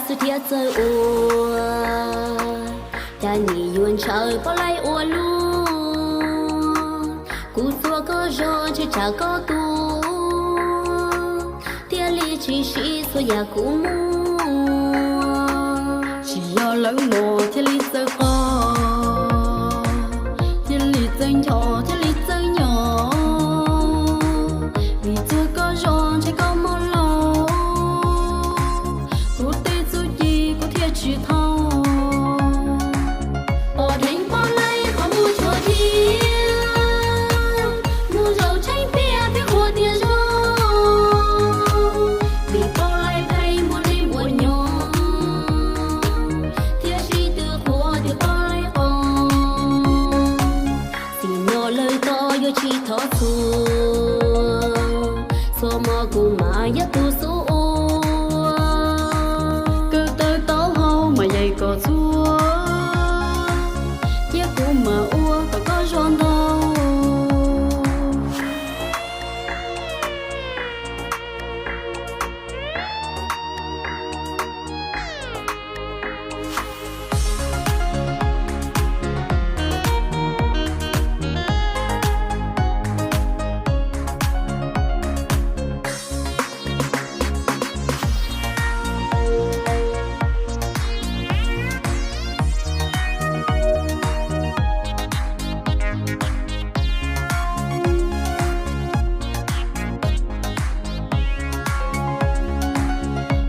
Xwb thiaj txawj ua, cas nim yuav ntshaw poj laib ua luaj. Kuv txhua koj zog ntshe tsam koj tuag, thiaj li tsis siv txhua yam kuv muaj. Tsis yog lawv mos thiaj li txawj qos, thiaj li txawj nco thiaj li txawj nyo. Vim txhua koj zog ntshe koj mob laus, kuv tej txuj ci kuv thiaj tsis thau. Pom dheev poj laib qhov muag tshuav dhia, muag zaum tsheej piam thiab qhuas tias zoo. Vim poj laib pheej muaj neeg npuas nyoos, thiaj sib tw qhuas tias poj laib qos. Txim no lawm tod yuav tsis thov txhua, txhua hmo kuv mas yog tus xub ua. Kawm tawv taub hau mas yaim kom txhua, cia kuv mam ua kom koj zog ntau.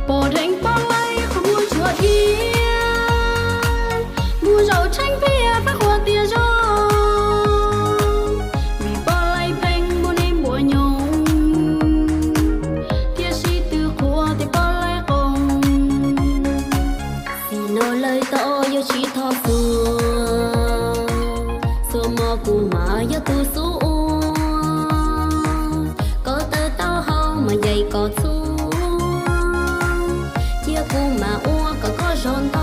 Pom dheev poj laib qhov muag tshuav dhia, muag zaum tsheej piam fab qhuas tias zoo. Vim poj laib pheej muaj neeg npuas nyoos, thiaj sib tw qhuas tias poj laib qos. Txim no lawm tod yuav tsis thov txhua, txhua hmo kuv mas yog tus xub ua. Kawm tawv taub hau mas yaim kom txhua, cia kuv mam ua kom koj zog ntau.